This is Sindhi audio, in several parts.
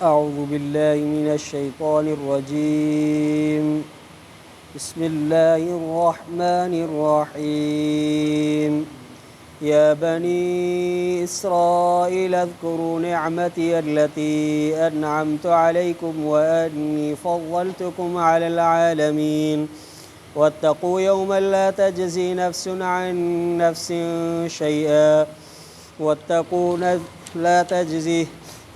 أعوذ بالله من الشيطان الرجيم بسم الله الرحمن الرحيم يا بني إسرائيل اذكروا نعمتي التي أنعمت عليكم وأني فضلتكم على العالمين واتقوا يوما لا تجزي نفس عن نفس شيئا واتقوا لا تجزي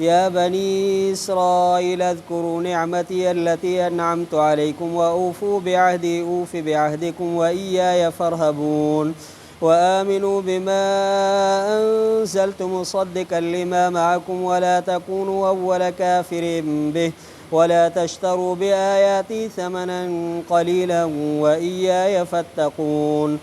يا بني إسرائيل اذكروا نعمتي التي أنعمت عليكم وأوفوا بعهدي أوف بعهدكم وإياي فارهبون وآمنوا بما أنزلت مصدقا لما معكم ولا تكونوا أول كافر به ولا تشتروا بآياتي ثمنا قليلا وإياي فاتقون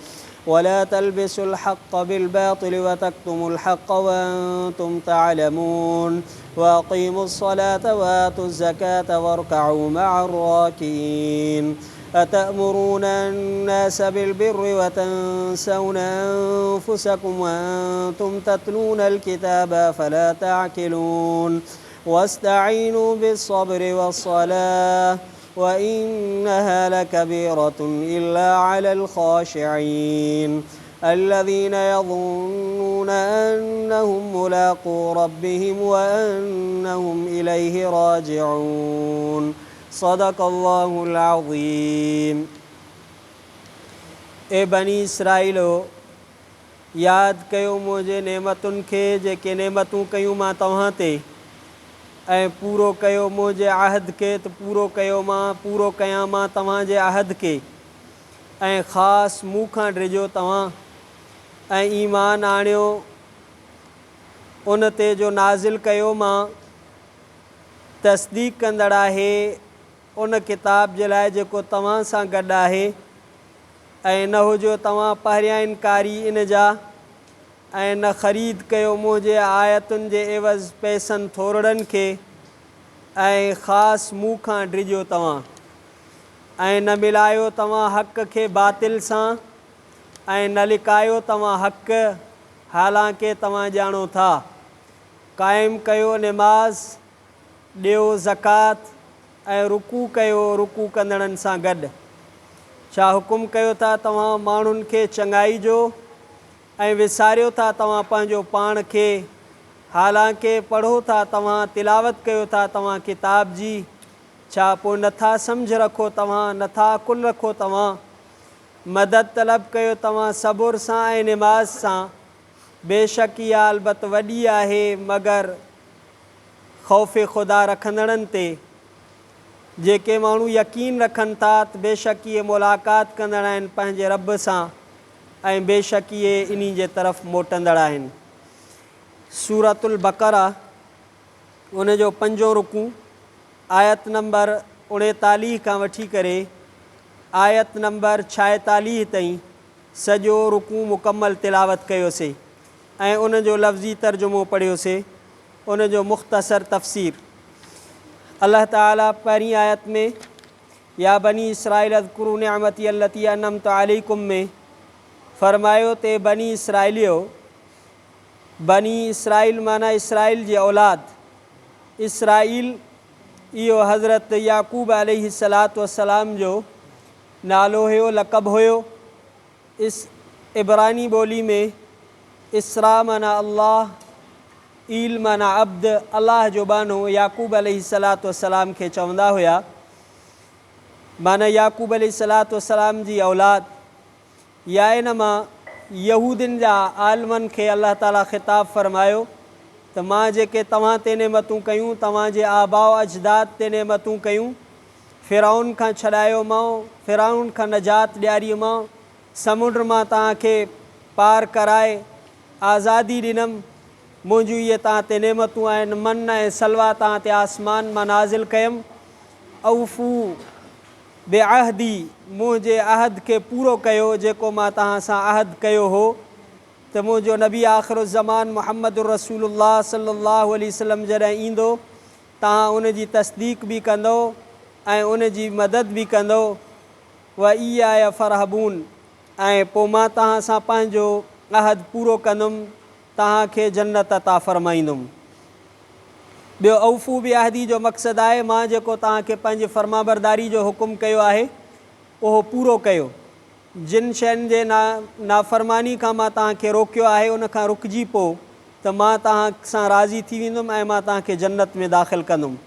ولا تلبسوا الحق بالباطل وتكتموا الحق وأنتم تعلمون وأقيموا الصلاة وآتوا الزكاة واركعوا مع الراكعين أتأمرون الناس بالبر وتنسون أنفسكم وأنتم تتلون الكتاب فلا تعقلون واستعينوا بالصبر والصلاة وإنها لكبيرة إلا على الخاشعين الذين يظنون أنهم ملاقو ربهم وأنهم إليه راجعون صدق الله العظيم اي بني اسرائيلو! ياد ڪيو منهنجي نعمتن کي جيڪي نعمتون ڪيون مان توهان تي، ۽ پورو ڪيو منهنجي عهد کي ته پورو ڪيو مان پورو ڪيان مان توهان جي عهد کي، ۽ خاص مون کان ڊڄو توهان، ۽ ايمان آڻيو ان تي جو نازل ڪيو مان، تصديق ڪندڙ آهي ان ڪتاب جي لاء جيڪو توهان سان گڏ آهي ۽ نه هجو توهان پهريان انڪاري ان جا ۽ نه خريد ڪيو منهنجي آيتن جي عيوض پئسن ٿورڙن کي ۽ خاص مون کان ڊڄو توهان ۽ نه ملايو توهان حق کي باطل سان ۽ نه لڪايو توهان حق حالانڪه توهان ڄاڻو ٿا. قائم ڪيو نماز ڏيو زڪوات ۽ رڪوع ڪيو رڪوع ڪندڙن سان گڏ. ڇا حڪم ڪيو ٿا توهان ماڻهن کي چڱائي جو ۽ وساريو ٿا توهان پنهنجو پاڻ کي حالانڪه پڙهو ٿا توهان تلاوت ڪيو ٿا توهان ڪتاب جي ڇا پوء نه ٿا سمجهه رکو توهان نه ٿا عقل رکو توهان مدد طلب ڪيو توهان صبر سان ۽ نماز سان بيشڪ اها البت وڏي آهي مگر خوف خدا رکندڙن تي، جيڪي ماڻهو يقين رکن ٿا ته بيشڪ اهي ملاقات ڪندڙ آهن پنهنجي رب سان ۽ بيشڪ اهي انهي جي طرف موٽندڙ آهن. سورة البقره ان جو پنجون رڪوع آيت نمبر 39 کان وٺي ڪري آيت نمبر 46 تائين سڄو رڪوع مڪمل تلاوت ڪيوسي ۽ ان جو لفظي ترجمو پڙهيوسي. ان جو مختصر تفسير، الله تعالي پهرين آيت ۾ يا بني اسرائيل اذڪروا نعمتي التي انعمت عليڪم ۾ فرمايو ته اي بني اسرائيليو، بني اسرائيل معنيٰ اسرائيل جي اولاد، اسرائيل اهو حضرت يعقوب عليه الصلوة والسلام جو نالو هيو، لقب هيو، اس عبراني ٻولي ۾ اسرا معنيٰ الله، ايل معنيٰ عبد، الله جو ٻانهو، يعقوب عليه الصلوة والسلام کي چوندا هيا. معنيٰ يعقوب عليه الصلوة والسلام جي اولاد يا ان مان يهودين جا عالمن کي الله تعاليٰ خطاب فرمايو ته مان جيڪي توهان تي نعمتون ڪيون، توهان جي آباء و اجداد تي نعمتون ڪيون، فرعون کان ڇڏايومانء، فرعون کان نجات ڏياريمانء، سمنڊ مان توهان کي پار ڪرائي آزادي ڏنم، منهنجون اهي توهان تي نعمتون آهن، من ۽ سلويٰ توهان تي آسمان مان نازل ڪيم، اوفو بعهدي، منهنجي عهد کي پورو ڪيو، جيڪو مان توهان سان عهد ڪيو هو، ته منهنجو نبي آخرالزمان محمد رسول الله صلي الله عليه وسلم جڏهن ايندو توهان ان جي تصديق به ڪندؤ ۽ ان جي مدد به ڪندؤ، واياي فارهبون ۽ پوء مان توهان سان پنهنجو عهد پورو ڪندم، توهان کي جنت عطا فرمائيندم. ٻيو اوفو بعهدي جو مقصد آهي مان جيڪو توهان کي پنهنجي فرمانبرداري جو حڪم ڪيو آهي اهو پورو ڪيو. جن شين جي نافرماني کان مان توهان کي روڪيو آهي ان کان رڪجي پئو ته مان توهان سان راضي ٿي ويندم ۽ مان توهان کي جنت ۾ داخل ڪندم.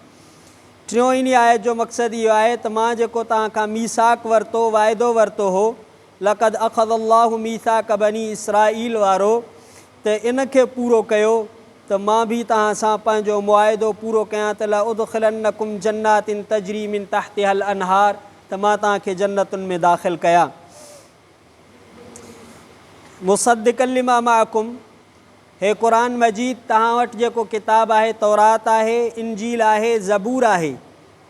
ٽيون انهي آيت جو مقصد اهو آهي ته مان جيڪو توهان کان ميثاق ورتو، واعدو ورتو، هو، لقد اخذ الله ميثاق بني اسرائيل وارو، ته ان کي پورو ڪيو ته مان به توهان سان پنهنجو معاهدو پورو ڪيان ته لادخلنڪم جنات تجري من تحتها الانهار ته مان توهان کي جنتن ۾ داخل ڪيان. مصدقا لما معڪم، هي قرآن مجيد توهان وٽ جيڪو ڪتاب آهي، تورات آهي، انجيل آهي، زبور آهي،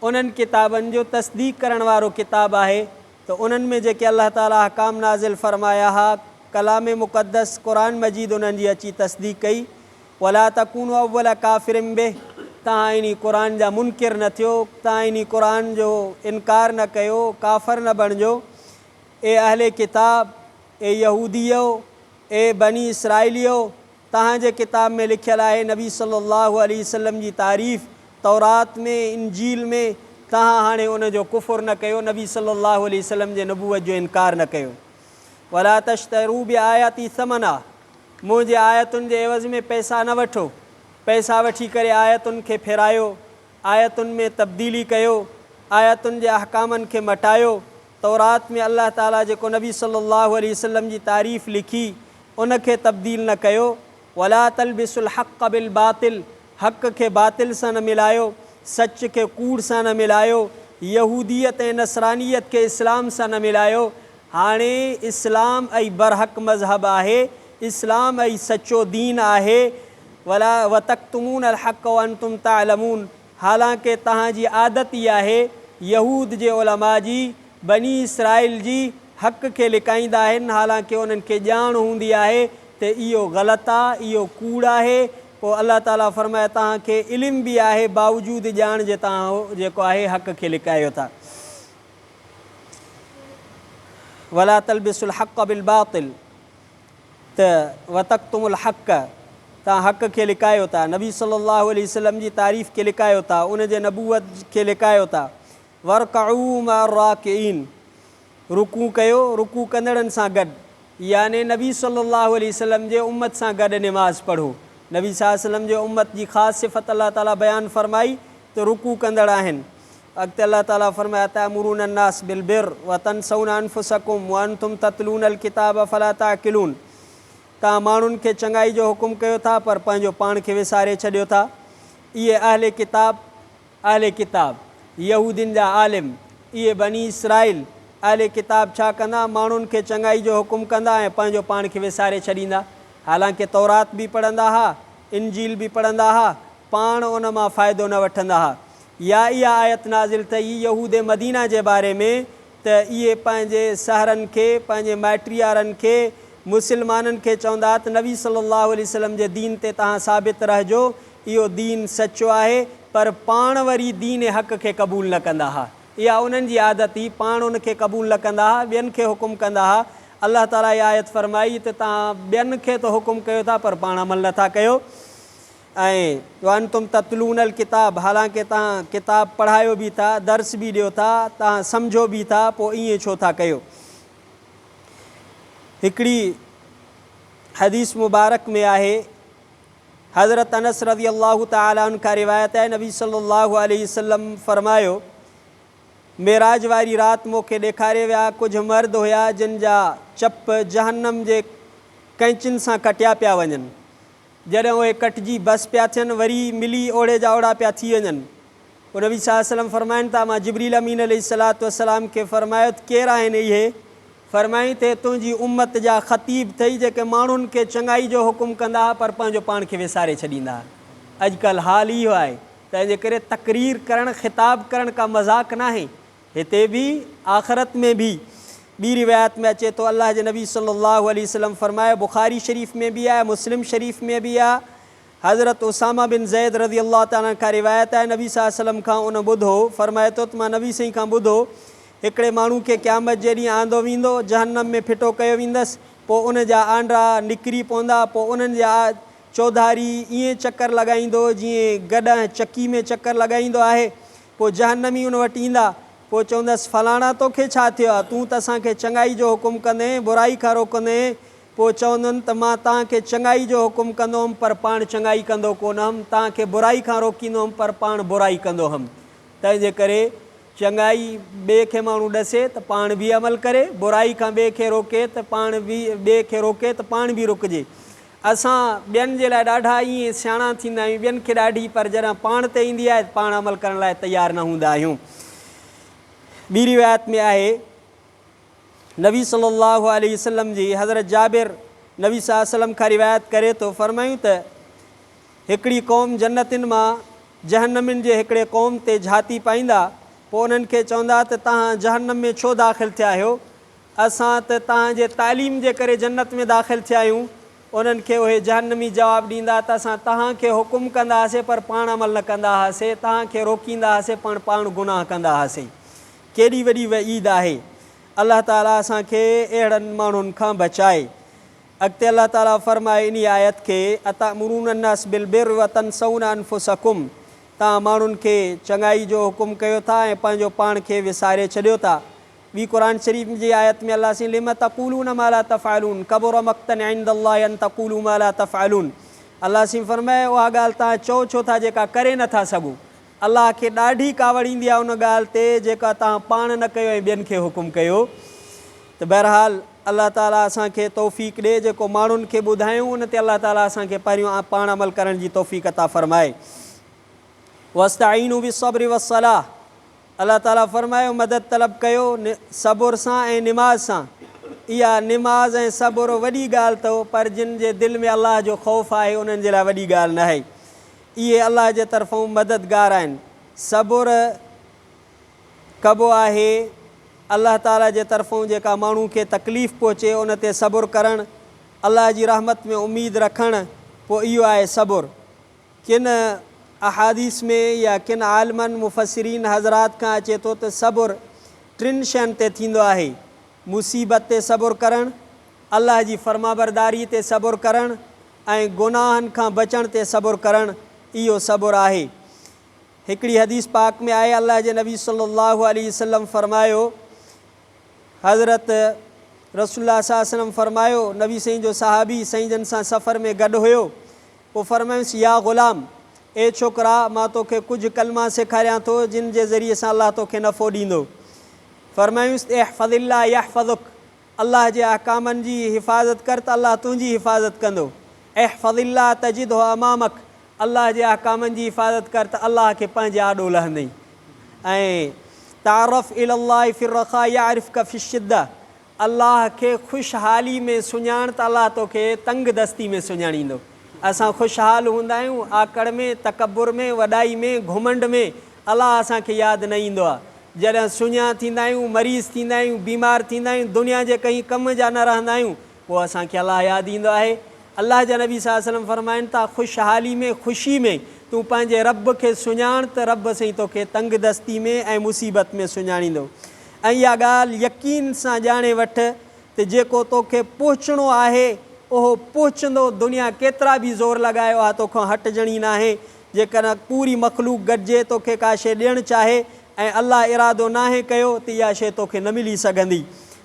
انهن ڪتابن جو تصديق ڪرڻ وارو ڪتاب آهي ته انهن ۾ جيڪي الله تعاليٰ احڪام نازل فرمايا ها، ڪلام مقدس قرآن مجيد انهن جي اچي تصديق ڪئي. ولا تڪونوا اول ڪافر به، توهان انهي قرآن جا منڪر نه ٿيو، توهان انهي قرآن جو انڪار نه ڪيو، ڪافر نه بڻجو. اي اهل ڪتاب! اي يهوديؤ! اي بني اسرائيليؤ! توهان جي ڪتاب ۾ لکيل آهي نبي صلّي اللّٰه عليه وسلّم جي تعريف، تورات ۾، انجيل ۾، توهان هاڻي ان جو ڪفر نه ڪيو، نبي صلّي اللّٰه عليه وسلّم جي نبوت جو انڪار نه ڪيو. ولا تشتروا بآياتي ثمنا منهنجي آيتن جي عيوض ۾ پئسا نه وٺو، پئسا وٺي ڪري آيتن کي ڦيرايو، آيتن ۾ تبديلي ڪيو، آيتن جي احڪامن کي مٽايو، تورات ۾ الله تعاليٰ جيڪو نبي صلّي اللّٰه عليه وسلّم جي تعريف لکي ان کي تبديل نه ڪيو، ولا تلبسوا الحق بالباطل حق کي باطل سان نه ملايو، سچ کي ڪوڙ سان نه ملايو، يهوديت ۽ نصرانيت کي اسلام سان نه ملايو، هاڻي اسلام ئي برحق مذهب آهي، اسلام ئي سچو دين آهي، ولا وتڪتمون الحق وانتم تعلمون حالانڪه توهان جي عادت ئي آهي، يهود جي علماء جي، بني اسرائيل جي، حق کي لڪائيندا آهن حالانڪه انهن کي ڄاڻ هوندي آهي ته اهو غلط آ، اهو ڪوڙ آهي، پوء الله تعاليٰ فرمايو توهان کي علم به آهي باوجود ڄاڻ جي توهان جيڪو آهي حق کي لڪايو ٿا. ولا تلبسوا الحق بالباطل ته وتڪتموا الحق توهان حق کي لڪايو ٿا، نبي صلي الله عليه وسلم جي تعريف کي لڪايو ٿا، ان جي نبوت کي لڪايو ٿا. وارڪعوا مع الراڪعين رڪوع ڪيو رڪوع ڪندڙن سان گڏ يعني نبي صلي الله عليه وسلم جي امت سان گڏ نماز پڙهو. نبي صلي الله عليه وسلم جي امت جي خاص صفت الله تعالي بيان فرمائي ته رڪوع ڪندڙ آهن. اڳتي الله تعالي فرمايو اتامرون الناس بالبر وتنسون انفسڪم وانتم تتلون الڪتاب افلا تعقلون توهان ماڻهن کي چڱائي جو حڪم ڪيو ٿا پر پنهنجو پاڻ کي وساري ڇڏيو ٿا. اهي اهل ڪتاب، اهل ڪتاب، يهودين جا عالم، اهي بني اسرائيل، اهل ڪتاب ڇا ڪندا، ماڻهن کي چڱائي جو حڪم ڪندا ۽ پنهنجو پاڻ کي وساري ڇڏيندا. حالانڪه تورات به پڙهندا ها، انجيل به پڙهندا ها، پاڻ ان مان فائدو نه وٺندا ها. يا اها آيت نازل ٿئي يهود مدينه جي باري ۾ ته اهي پنهنجي سهرن کي، پنهنجي مائٽريارن کي، مسلمانن کي چوندا ته نبي صلي الله عليه وسلم جي دين تي توهان ثابت رهجو، اهو دين سچو آهي، پر پاڻ وري دين حق کي قبول نه ڪندا ها. اها انهن جي عادت هئي، پاڻ ان کي قبول نه ڪندا ها، ٻين کي حڪم ڪندا ها. الله تعاليٰ اها آيت فرمائي ته توهان ٻين کي ته حڪم ڪيو ٿا پر پاڻ عمل نه ٿا ڪيو. ۽ وانتم تتلون الڪتاب حالانڪه توهان ڪتاب پڙهايو به ٿا، درس به ڏيو ٿا، توهان سمجهو به ٿا، پوء ائين ڇو ٿا ڪيو؟ هڪڙي حديث مبارڪ ۾ آهي، حضرت انس رضي الله تعالٰي عنه کان روايت آهي، نبي صلي الله عليه وسلم فرمايو، معراج واري رات مون کي ڏيکاري ويا، ڪجهه مرد هيا جن جا چپ جهنم جي قينچين سان ڪٽيا پيا وڃن، جڏهن اهي ڪٽجي بس پيا ٿين، وري ملي اوڙي جا اوڙا پيا ٿي وڃن. پوء نبي صلي الله عليه وسلم فرمائن ٿا، مان جبريل امين عليه الصلوة والسلام کي فرمايو ته ڪير آهن اهي؟ فرمايائين ته اهي تنهنجي امت جا خطيب ٿئي جيڪي ماڻهن کي چڱائي جو حڪم ڪندا ها پر پنهنجو پاڻ کي وساري ڇڏيندا ها. اڄڪلهه حال اهو آهي. تنهن جي ڪري تقرير ڪرڻ، خطاب ڪرڻ ڪا مذاق ناهي. هتي به آخرت ۾ به. ٻي روايت ۾ اچي ٿو الله جي نبي صلي الله عليه وسلم فرمايو، بخاري شريف ۾ به آهي، مسلم شريف ۾ به آهي، حضرت اسامه بن زيد رضي الله تعالٰي عنه کان روايت آهي نبي صلي الله عليه وسلم کان ان ٻڌو، فرمائي ٿو ته مان نبي سائين کان ٻڌو، هڪڙي ماڻهو کي قيامت جي ڏينهن آندو ويندو، جهنم ۾ ڦٽو ڪيو ويندس، پوء ان جا آنڊا نڪري پوندا، پوء انهن جا چوڌاري ائين چڪر لڳائيندو جيئن گڏهه چڪي ۾ چڪر لڳائيندو آهي. پوء جهنمي ان وٽ ايندا. پوء چوندس، فلاڻا توکي ڇا ٿيو آهي؟ تون ته اسان کي چڱائي جو حڪم ڪندين هئين، برائي کان روڪندين هئين. پوء چوندن ته مان توهان کي چڱائي جو حڪم ڪندو هوم پر پاڻ چڱائي ڪندو ڪونه هوم، توهان کي برائي کان روڪيندو هوم پر پاڻ برائي ڪندو هوم. تنهن جي ڪري چڱائي ٻئي کي ماڻهو ڏسي ته پاڻ به عمل ڪري، برائي کان ٻئي کي روڪي ته پاڻ به ٻئي کي روڪي ته پاڻ به رڪجي. اسان ٻين جي لاء ڏاڍا ائين سياڻا ٿيندا آهيون، ٻين کي ڏاڍي پر جڏهن پاڻ تي ايندي آهي ته پاڻ عمل ڪرڻ لاء تيار نه هوندا آهيون. ٻي روايت ۾ آهي، نبي صلي الله عليه وسلم جي حضرت جابر نبي صلي الله عليه وسلم کان روايت ڪري ٿو فرمايون ته هڪڙي قوم جنتين مان جهنمين جي هڪڙي قوم تي جهاتي پائيندا پوء انهن کي چوندا ته توهان جهنم ۾ ڇو داخل ٿيا آهيو اسان ته توهان جي تعليم جي ڪري جنت ۾ داخل ٿيا آهيون انهن کي اهي جهنمي جواب ڏيندا ته اسان توهان کي حڪم ڪندا هئاسين پر پاڻ عمل نه ڪندا هئاسين توهان کي روڪيندا هئاسين پڻ پاڻ گناهه ڪندا هئاسين ڪيڏي وڏي وعيد آهي. الله تعالي اسان کي اهڙن ماڻهن کان بچائي. اڳتي الله تعالي فرمائي انهي آيت کي، اتامرون الناس بالبر وتنسون انفسکم توهان ماڻهن کي چڱائي جو حڪم ڪيو ٿا ۽ پنهنجو پاڻ کي وساري ڇڏيو ٿا. ٻي قرآن شريف جي آيت ۾ الله سائين لم تقولون ما لا تفعلون ڪبر مقتا عند الله ان تقولوا ما لا تفعلون الله سائين فرمائي اها ڳالهه توهان چئو ڇو ٿا جيڪا ڪري نه ٿا سگهو. الله کي ڏاڍي ڪاوڙ ايندي آهي ان ڳالهه تي جيڪا توهان پاڻ نه ڪيو ۽ ٻين کي حڪم ڪيو ته بهرحال الله تعالي اسان کي توفيق ڏي جيڪو ماڻهن کي ٻڌايون ان تي الله تعالي اسان کي پهريون پاڻ عمل ڪرڻ جي توفيق عطا فرمائي. واستعينوا بالصبر والصلاه الله تعالي فرمايو مدد طلب ڪيو صبر سان ۽ نماز سان اها نماز ۽ صبر وڏي ڳالهه اٿو پر جن جي دل ۾ الله جو خوف آهي انهن جي لاء وڏي ڳالهه ناهي اهي الله جي طرفئون مددگار آهن. صبر ڪبو آهي الله تعالي جي طرفئون جيڪا ماڻهو کي تڪليف پهچي ان تي صبر ڪرڻ، الله جي رحمت ۾ اميد رکڻ، پوء اهو آهي صبر. ڪن احاديث ۾ يا ڪن عالمن مفسرين حضرات کان اچي ٿو ته صبر ٽن شين تي ٿيندو آهي، مصيبت تي صبر ڪرڻ، الله جي فرمانبرداري تي صبر ڪرڻ ۽ گناهن کان بچڻ تي صبر ڪرڻ اهو صبر آهي. هڪڙي حديث پاڪ ۾ آهي الله جي نبي صلي الله عليه وسلم فرمايو، حضرت رسول الله صلي الله عليه وسلم فرمايو، نبي سائين جو صحابي سائين جن سان سفر ۾ گڏ هيو، پوء فرمايونس يا غلام، اي ڇوڪرا، مان توکي ڪجهه ڪلما سيکاريان ٿو جن جي ذريعي سان الله توکي نفعو ڏيندو. فرمايونس ته احفظ الله يحفظک، الله جي احڪامن جي حفاظت ڪر ته الله تنهنجي حفاظت ڪندو. احفظ الله تجده امامک، الله جي احڪامن جي حفاظت ڪر ته الله کي پنهنجي آڏو لهندين. ۽ تعرف الي الله في الرخاء يعرفک في الشده، الله کي خوشحالي ۾ سڃاڻ ته الله توکي تنگ دستي ۾ سڃاڻيندو. اسان خوشحال هوندا آهيون، آڪڙ ۾، تڪبر ۾، وڏائي ۾، گهمنڊ ۾، الله اسان کي ياد نه ايندو آهي. جڏهن سڃا ٿيندا آهيون، مريض ٿيندا آهيون، بيمار ٿيندا آهيون، دنيا جي ڪنهن ڪم جا نه رهندا آهيون، پوء اسان کي الله ياد ايندو آهي. الله جا نبي صلي الله عليه وسلم فرمائن ٿا، خوشحالي ۾، خوشي ۾، تون پنهنجي رب کي سڃاڻ ته رب سائين توکي تنگ دستي ۾ ۽ مصيبت ۾ سڃاڻيندو. ۽ اها ڳالهه يقين سان ڄاڻي وٺ ته جيڪو توکي پهچڻو آهي، اهو پهچندو، دنيا ڪيترا به زور لڳائي اها توکان هٽجڻي ناهي، جيڪڏهن پوري مخلوق گڏجي توکي ڪا شيء ڏيڻ چاهي ۽ الله ارادو ناهي ڪيو ته اها شيء توکي نه ملي سگهندي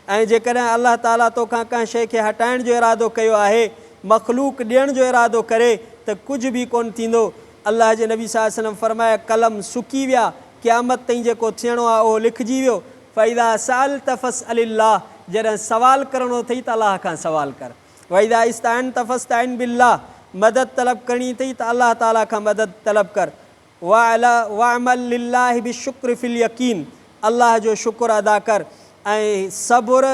۽ جيڪڏهن الله تعاليٰ توکان ڪنهن شيء کي هٽائڻ جو ارادو ڪيو آهي، مخلوق ڏيڻ جو ارادو ڪري ته ڪجهه به ڪونه ٿيندو. الله جي نبي صلي الله عليه وسلم فرمايو، قلم سڪي ويا، قيامت تائين جيڪو ٿيڻو آهي اهو لکجي ويو، فاذا سألت فاسأل الله جڏهن سوال ڪرڻو اٿئي ته الله کان سوال ڪر. واذا استعنت فاستعن بالله مدد طلب ڪرڻي اٿئي ته الله تعالي کان مدد طلب ڪر. واعمل لله بالشڪر في اليقين الله جو شڪر ادا ڪر ۽ صبر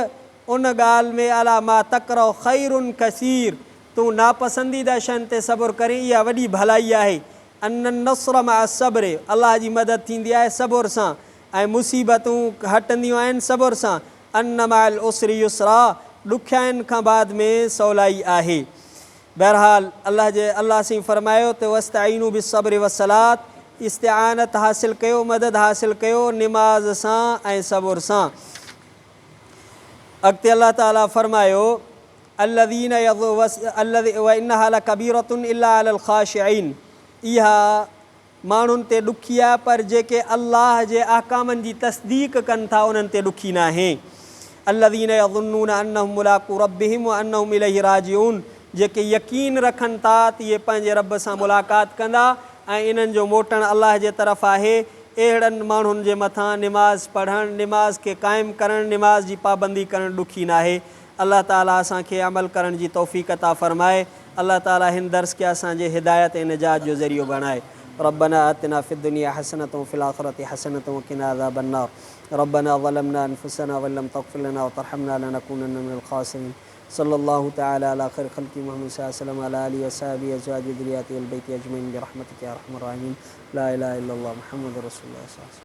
ان ڳالهه ۾ علي ما تڪره خير ڪثير تون ناپسنديده شين تي صبر ڪرين اها وڏي ڀلائي آهي. ان النصر مع الصبر الله جي مدد ٿيندي آهي صبر سان ۽ مصيبتون هٽنديون آهن صبر سان. ان مع العسر يسرا ڏکيائين کان بعد ۾ سولائي آهي. بهرحال الله جي الله سائين فرمايو ته واستعينوا بالصبر والصلاة استعانت حاصل ڪيو مدد حاصل ڪيو نماز سان ۽ صبر سان. اڳتي الله تعالي فرمايو. الذين وانها لڪبيرة الا علي الخاشعين اها ماڻهن تي ڏکي آهي پر جيڪي الله جي احڪامن جي تصديق ڪن ٿا انهن تي ڏکي ناهي. الذين يظنون انهم ملاقو ربهم وانهم اليه راجعون جيڪي يقين رکن ٿا ته اهي پنهنجي رب سان ملاقات ڪندا ۽ انهن جو موٽڻ الله جي طرف آهي اهڙن ماڻهن جي مٿان نماز پڙهڻ، نماز کي قائم ڪرڻ، نماز جي پابندي ڪرڻ ڏکي ناهي. الله تعالي اسان کي عمل ڪرڻ جي توفيق عطا فرمائي. الله تعالي هن درس کي اسان جي هدايت ۽ نجات جو ذريعو بڻائي. ربنا آتنا في الدنيا حسنة وفي الآخرة حسنة وقنا عذاب النار ربنا ظلمنا انفسنا وان لم تغفر لنا وترحمنا لنڪونن من الخاسرين صلي الله تعالي علي خير خلقه محمد صلي الله عليه وسلم وعلي آله وصحبه ازواجه وذرياته والبيت اجمعين برحمتك يا ارحم الراحمين لا اله الا الله محمد رسول الله صلي الله عليه وسلم.